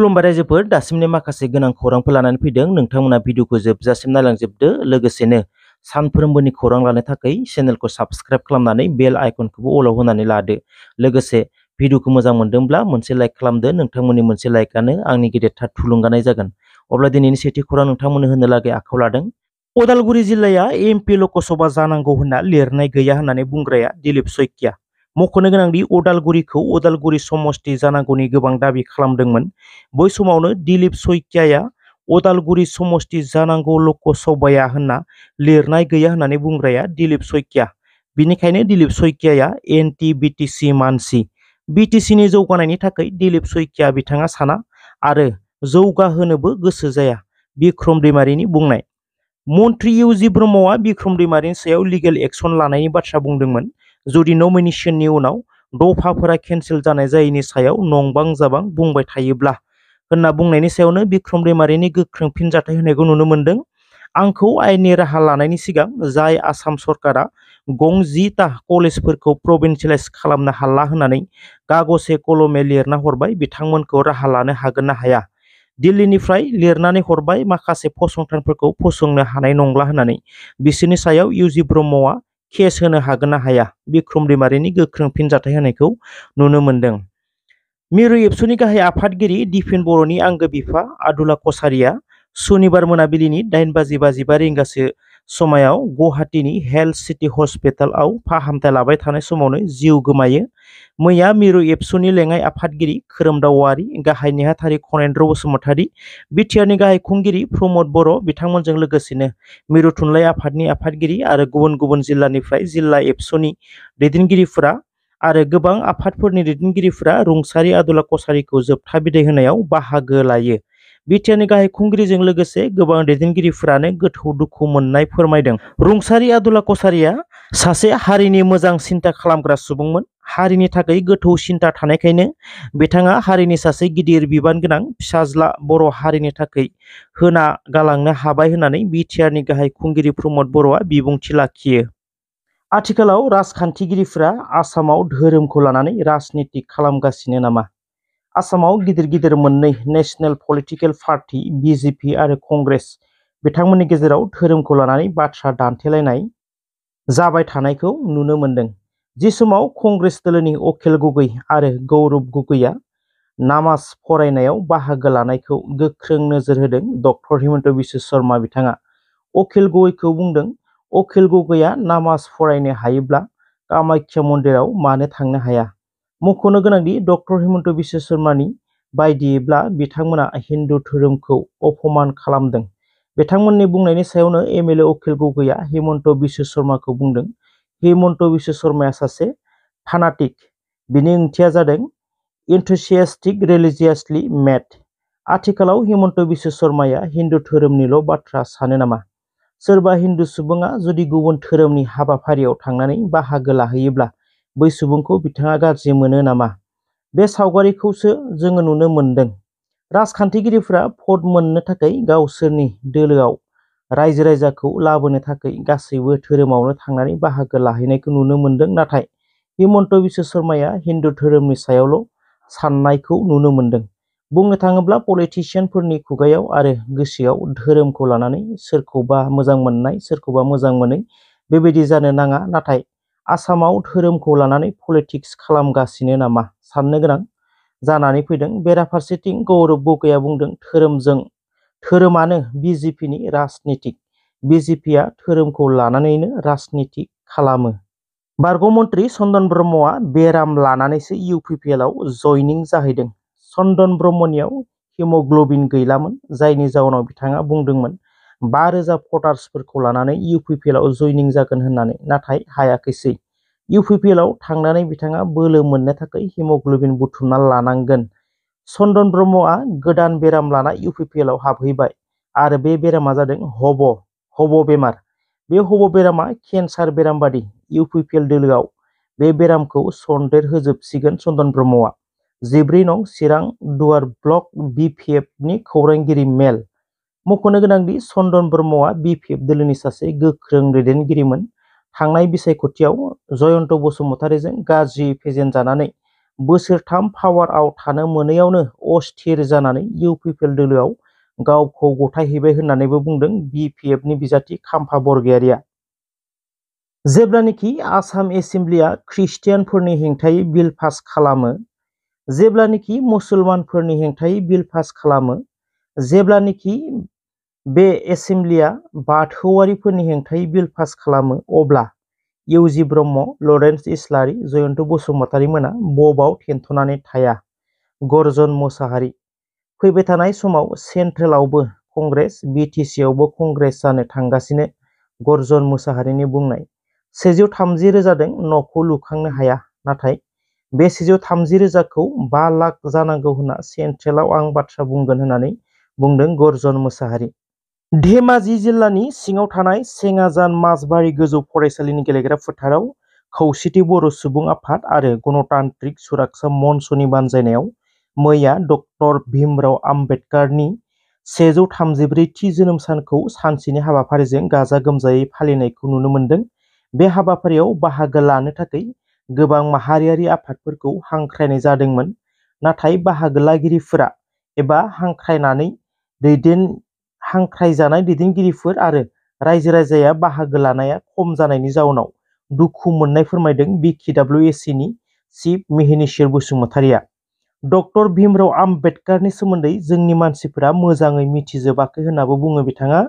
खुलुमबाय रायजोफोर दासिमनि माखासे गोनां खौरांफोर लानानै फैदों नोंथांमोना भिडिअखौ जोबजासिम नायलांजोबदो लोगोसेनो सानफ्रोमबोनि खौरां लानो थाखाय चेनेलखौ साबस्क्राइब खालामनानै बेल आइकनखौबो अलाव होनानै लादो लोगोसे भिडिअखौ मोजां मोनदोंब्ला मोनसे लाइक खालामदो नोंथांमोननि मोनसे लाइकआनो आंनि गेदेरथार थुलुंगानाय जागोन अब्ला दिनैनि सेथि खौरां नोंथांमोननो होनो लागै आखायाव लादों उदालगुरि जिल्लाया एमपि लकसभा जानांगौ होनना लिरनाय गैया होननानै बुंग्राया दिलीप सैकिया मख'नो गोनांदि उदालगुरिखौ उदालगुरि समष्टि जानांगौनि गोबां दाबि खालामदोंमोन बै समावनो दिलीप सैकियाया उदालगुरि समष्टि जानांगौ लकसभाया होनना लिरनाय गैया होननानै बुंग्राया दिलीप सैकिया बिनिखायनो दिलीप सैकियाया एन्टि बिटिसि मानसि बिटिसिनि जौगानायनि थाखाय दिलीप सैकिया बिथाङा साना आरो जौगाहोनोबो गोसो जाया बिक्रम दैमारिनि बुंनाय मन्त्रि इउजि ब्रह्मआ बिक्रम दैमारिनि सायाव लिगेल एक्सन लानायनि बाथ्रा बुंदोंमोन जुदि नमिनेशननि उनाव दफाफोरा केन्सेल जानाय जायैनि सायाव नंबां जाबां बुंबाय थायोब्ला होनना बुंनायनि सायावनो बिक्रम दैमारिनि गोख्रों फिनजाथाय होनायखौ नुनो मोन्दों आंखौ आयेननि राहा लानायनि सिगां जाय आसाम सरकारा गं 10टा कलेजफोरखौ प्रभिन्सियेलाइज खालामनो हाला होननानै कागजे कलमे लिरना हरबाय बिथांमोनखौ राहा लानो हागोन ना हाया दिल्लीनिफ्राय लिरनानै हरबाय माखासे फसंथानफोरखौ फसंनो हानाय नंला होननानै बिसोरनि सायाव इउजि ब्रह्मआ केस होनो हागोन ना हाया बिक्रम दैमारिनि गोख्रों फिनजाथाय होनायखौ नुनो मोन्दों मिरु एबसुनि गाहाय आफादगिरि दिपेन बर'नि आंगो बिफा आदुला कसारिया सुनिबार मोनाबिलिनि 8:55 रिंगासो समायाव गुवाहाटीनि हेल्थ सिटी हस्पिटालाव फाहामथाय लाबाय थानाय समावनो जिउ गोमायो मैया मिरु एबसुनि लेङाइ आफादगिरि खोरोमदाव औवारी गाहाय नेहाथारि खनेन्द्र बसुमतारी बिटिआरनि गाहाय खुंगिरि प्रमद बर' बिथांमोनजों लोगोसेनो मिरु थुनलाइ आफादनि आफादगिरि आरो गुबुन गुबुन जिल्लानिफ्राय जिल्ला एबसुनि दैदेनगिरिफोरा आरो गोबां आफादफोरनि दैदेनगिरिफोरा रुंसारि आदुला कसारिखौ जोबथा बिदाय होनायाव बाहागो लायो बिटिआरनि गाहाय खुंगिरिजों लोगोसे गोबां दैदेनगिरिफोरानो गोथौ दुखु मोननाय फोरमायदों रुंसारि आदुला कसारिया सासे हारिनि मोजां सिन्था खालामग्रा सुबुंमोन हारिनि थाखाय गोथौ सिन्था थानायखायनो बिथाङा हारिनि सासे गिदिर बिबान गोनां फिसाज्ला बर' हारिनि थाखाय होना गालांनो हाबाय होननानै बिटिआरनि गाहाय खुंगिरि प्रमद बर'आ बिबुंथि लाखियो आथिखालाव राजखान्थिगिरिफोरा आसामाव धोरोमखौ लानानै राजनिति खालामगासिनो नामा आसामाव गिदिर गिदिर मोननै नेशनेल पलिटिकेल पार्टी बिजेपि आरो कंग्रेस बिथांमोननि गेजेराव धोरोमखौ लानानै बाथ्रा दान्थेलायनाय जाबाय थानायखौ नुनो मोन्दों जि समाव कंग्रेस दोलोनि अखिल गगৈ आरो गौरब गगैआ नामाज फरायनायाव बाहागो लानायखौ गोख्रों नोजोर होदों डक्टर हिमन्त बिश्व शर्मा बिथाङा अखिल गगैखौ बुंदों अखिल गगैआ नामाज फरायनो हायोब्ला कामाख्या मन्दिराव मानो थांनो हाया मख'नो गोनांदि डक्टर हिमन्त बिश्व शर्मानि बायदियैब्ला बिथांमोना हिन्दु धोरोमखौ अपमान खालामदों बिथांमोननि बुंनायनि सायावनो एमएलए अखिल गगैआ हिमन्त बिश्व शर्माखौ बुंदों हिमन्त बिश्व शर्माया सासे फानाटिक बिनि ओंथिया जादों इन्थुसियास्टिक रिलिजियासलि मेड आथिखालाव हिमन्त बिश्व शर्माया हिन्दु धोरोमनिल' बाथ्रा सानो नामा सोरबा हिन्दु सुबुङा जुदि गुबुन धोरोमनि हाबाफारियाव थांनानै बाहागो लाहैयोब्ला बै सुबुंखौ बिथाङा गाज्रि मोनो नामा बे सावगारिखौसो जोङो नुनो मोन्दों राजखान्थिगिरिफोरा भट मोननो थाखाय गावसोरनि दोलोआव रायजो राजाखौ लाबोनो थाखाय गासैबो धोरोमावनो थांनानै बाहागो लाहैनायखौ नुनो मोन्दों नाथाय हिमन्त बिश्व शर्माया हिन्दु धोरोमनि सायावल' साननायखौ नुनो मोन्दों बुंनो थाङोब्ला पलिटिशियानफोरनि खुगायाव आरो गोसोआव धोरोमखौ लानानै सोरखौबा मोजां मोननाय सोरखौबा मोजां मोनै बेबायदि जानो नाङा नाथाय आसामाव धोरोमखौ लानानै पलिटिक्स खालामगासिनो नामा साननो गोनां जानानै फैदों बेराफारसेथिं गौरब गगैआ बुंदों धोरोमानो बिजेपिनि राजनितिक बिजेपिआ धोरोमखौ लानानैनो राजनिति खालामो बारग' मन्त्रि चन्दन ब्रह्मआ बेराम लानानैसो इउपिपिएलआव जयनिं जाहैदों चन्दन ब्रह्मनियाव हिमग्ल'बिन गैलामोन जायनि जाउनाव बिथाङा बुंदोंमोन 5,000 भटार्सफोरखौ लानानै इउपिपिएलआव जयनिं जागोन होननानै नाथाय हायाखैसै इउपिपिएलआव थांनानै बिथाङा बोलो मोननो थाखाय हिमग्ल'बिन बुथुमना लानांगोन चन्दन ब्रह्मआ गोदान बेराम लाना इउपिपिएलआव हाबहैबाय आरो बे बेरामा जादों हब बेमार बे हब बेरामा केन्सार बेराम बादि इउपिपिएल दोलोआव बे बेरामखौ सन्देर होजोबसिगोन चन्दन ब्रह्मआ 14 नं चिरां दुवार ब्लक बिपिएफनि खौरांगिरि मेल मख'नो गोनांदि चन्दन ब्रह्मआ बिपिएफ दोलोनि सासे गोख्रों दैदेनगिरिमोन थांनाय बिसायख'थियाव जयन्त बसुमतारीजों गाज्रि फेजेनजानानै बोसोरथाम पावारआव थानो मोनैयावनो अस्थिर जानानै इउपिपिएल दोलोआव गावखौ गथायहैबाय होननानैबो बुंदों बिपिएफनि बिजाथि खाम्फा बरगयारिया। जेब्लानोखि आसाम एसेम्ब्लिया ख्रिस्टियानफोरनि हेंथायै बिल पास खालामो, जेब्लानोखि मुसलमानफोरनि हेंथायै बिल पास खालामो, जेब्लानोखि बे एसेम्ब्लिया बाथौआरिफोरनि हेंथायै बिल पास खालामो, अब्ला इउजि ब्रह्म, लरेन्स इस्लारि, जयन्त बसुमतारी मोना बबाव थेन्थ'नानै थाया? गर्जन मोसाहारि। फैबाय थानाय समाव सेन्ट्रेलावबो कंग्रेस, बिटिसिआवबो कंग्रेस जानो थांगासिनो गर्जन मोसाहारिनि बुंनाय। 130,000जों न'खौ लुखांनो हाया, नाथाय बे 130,000खौ 5 लाख जानांगौ होनना सेन्ट्रेलाव आं बाथ्रा बुंगोन होननानै बुंदों गर्जन मोसाहारि। धेमाजि जिल्लानि सिङाव थानाय सेङाजान माजबारि गोजौ फरायसालिनि गेलेग्रा फोथाराव खौसेथि बर' सुबुं आफाद आरो गणतान्त्रिक सुरक्षा मन्चनि बानजायनायाव मैया डक्टर भीमराव आम्बेडकारनि 134थि जोनोम सानखौ सानसेनि हाबाफारिजों गाजा गोमजायै फालिनायखौ नुनो मोन्दों। बे हाबाफारियाव बाहागो लानो थाखाय गोबां माहारियारि आफादफोरखौ हांख्रायनाय जादोंमोन, नाथाय बाहागो लागिरिफोरा एबा हांख्रायजानाय दैदेनगिरिफोर आरो रायजो राजाया बाहागो लानाया खम जानायनि जाउनाव दुखु मोननाय फोरमायदों बिकिडब्लिउएसिनि चिफ मिहिनीश्वर बसुमतारीया। डक्टर भीमराव आम्बेडकारनि सोमोन्दै जोंनि मानसिफोरा मोजाङै मिथिजोबाखै होन्नाबो बुङो बिथाङा।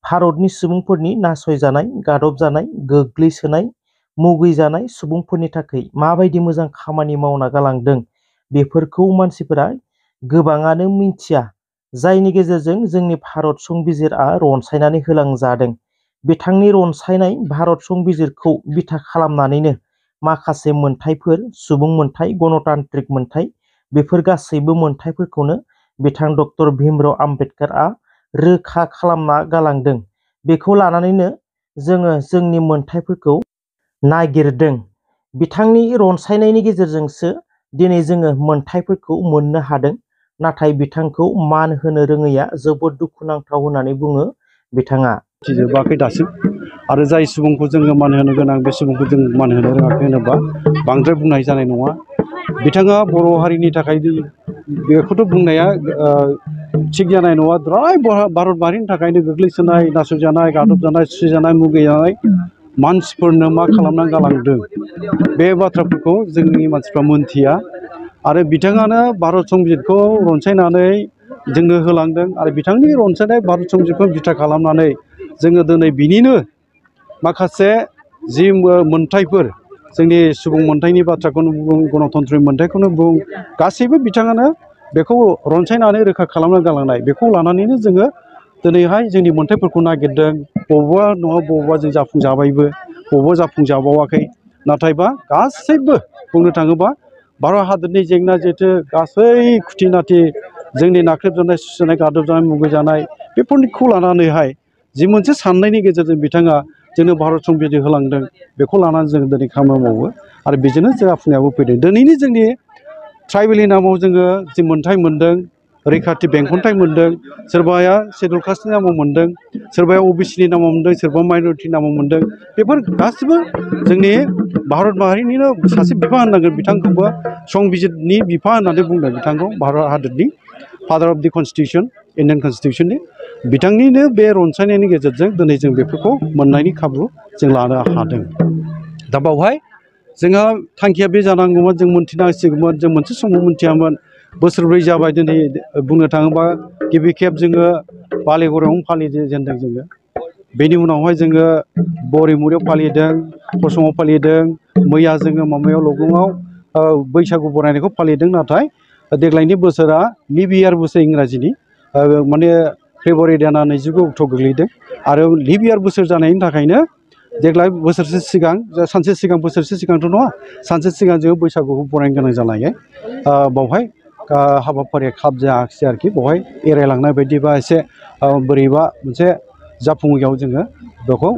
भारतनि सुबुंफोरनि नासयजानाय, गादबजानाय, गोग्लैसोनाय, मुगैजानाय सुबुंफोरनि थाखाय माबायदि मोजां खामानि मावना गालांदों बेफोरखौ मानसिफोरा गोबाङानो मिथिया, जायनि गेजेरजों जोंनि भारत संबिजिरआ रनसायनानै होलांजादों। बिथांनि रनसायनाय भारत संबिजिरखौ बिथा खालामनानैनो माखासे मोनथायफोर, सुबुं मोनथाय, गणतान्त्रिक मोनथाय, बेफोर गासैबो मोनथायफोरखौनो बिथां डक्टर भीमराव आम्बेडकारआ रोखा खालामना गालांदों। बेखौ लानानैनो जोङो जोंनि मोनथायफोरखौ नागिरदों। बिथांनि रनसायनायनि गेजेरजोंसो दिनै जोङो मोनथायफोरखौ मोननो हादों, नाथाय बिथांखौ मान होनो रोङैया जोबोद दुखुनांथाव होननानै बुङो बिथाङा। मिथिजोबाखै दासिम, आरो जाय सुबुंखौ जोङो मान होनो गोनां बे सुबुंखौ जों मान होनो रोङाखै होनोबा बांद्राय बुंनाय जानाय नङा। बिथाङा बर' हारिनि थाखाय बेखौथ' बुंनाया थिग जानाय नङा। द्राय भारत माहारिनि थाखायनो गोग्लैसोनाय, नासयजानाय, गादबजानाय, सुसिजानाय, मुगैजानाय मानसिफोरनो मा खालामनानै गालांदों बे बाथ्राफोरखौ जोंनि मानसिफ्रा मोनथिया। आरो बिथाङानो भारत संबिजितखौ रनसायनानै जोंनो होलांदों, आरो बिथांनि रनसायनाय भारत संबिजितखौ बिथा खालामनानै जोङो दिनै बिनिनो माखासे जि मोनथायफोर, जोंनि सुबुं मोनथायनि बाथ्राखौनो बुं, गणतन्त्र मोनथायखौनो बुं, गासैबो बिथाङानो बेखौ रनसायनानै रोखा खालामना गालांनाय। बेखौ लानानैनो जोङो दिनैहाय जोंनि मोनथायफोरखौ नागिरदों। बबेबा नङा बबेबा जों जाफुंजाबायबो, बबेबा जाफुंजाबावाखै। नाथायबा गासैबो बुंनो थाङोबा भारत हादरनि जेंना जेथो, गासै खुथिनाथि, जोंनि नाख्रेबजानाय, सुसिजानाय, गादबजानाय, मुगैजानाय, बेफोरखौ लानानैहाय जि मोनसे साननायनि गेजेरजों बिथाङा जोंनो भारत संबिजित होलांदों, बेखौ लानानै जों दिनै खामानि मावो आरो बेजोंनो जाफुंनायाबो फैदों। दिनैनि जोंनि ट्राइबेलनि नामाव जोङो जि मोनथाय मोन्दों, रैखाथि बेंखनथाय मोन्दों, सोरबाया सेडुल कास्टनि नामाव मोन्दों, सोरबाया अबिसिनि नामाव मोन्दों, सोरबा माइनरिटिनि नामाव मोन्दों, बेफोर गासिबो जोंनि भारत माहारिनिनो सासे बिफा होननांगोन बिथांखौबो। संबिजितनि बिफा होननानै बुंदों बिथांखौ, भारत हादरनि father of the constitution, Indian कनस्टिटिउसननि। बिथांनिनो बे रनसायनायनि गेजेरजों दिनै जों बेफोरखौ मोननायनि खाबु जों लानो हादों। दा बावहाय जोंहा थांखिया बे जानांगौमोन, जों मोनथिनांसिगौमोन। जों मोनसे समाव मोनथियामोन। बोसोरब्रै जाबाय दिनै बुंनो थाङोबा गिबि खेब जोङो बालिगरायावनो फालिजेनदों जोङो। बेनि उनावहाय जोङो बरिमुरियाव फालिदों, फसङाव फालिदों, मैया जोङो माबायाव लगुङाव बैसागु बरायनायखौ फालिदों। नाथाय देग्लायनि बोसोरा लिप इयार बोसोर, इंराजिनि माने फेब्रुवारि दाना 29 अक्ट' गोग्लैदों। आरो लिप इयार बोसोर जानायनि थाखायनो देग्लाय बोसोरसे सिगां, सानसे सिगां, बोसोरसे सिगांथ' नङा, सानसे सिगां जोङो बैसागुखौ बरायनो गोनां जानायखाय बावहाय हाबाफारिया खाब जायाखिसै आरोखि। बावहाय एरायलांनाय बायदि बा एसे बोरैबा मोनसे जाफुङैयाव जोङो बेखौ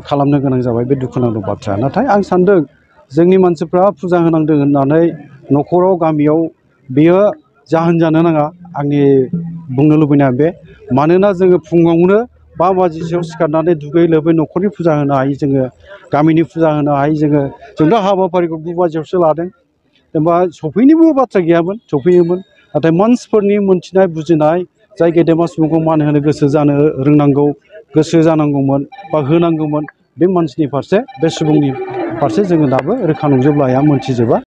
खालामनो गोनां जाबाय। बे दुखुनांथाव बाथ्रा। नाथाय आं सान्दों जोंनि मानसिफ्रा फुजा होनांदों होननानै न'खराव, गामियाव बेयो जाहोन जानो नाङा। आंनि बुंनो लुबैनाया बे, मानोना जोङो फुङावनो 5 बाजिसोआव सिखारनानै दुगै लोबै न'खरनि फुजा होनो हायो, जोङो गामिनि फुजा होनो हायो। जोंथ' हाबाफारिखौ 9 बाजियावसो लादों। एबा सफैनोबो बाथ्रा गैयामोन, सफैयोमोन। नाथाय मानसिफोरनि मोनथिनाय बुजिनाय जाय गेदेमा सुबुंखौ मान होनो गोसो जानो रोंनांगौ, गोसो जानांगौमोन बा होनांगौमोन, बे मानसिनि फारसे, बे सुबुंनि फारसे जोङो दाबो रोखा नंजोबलाया, मोनथिजोबा।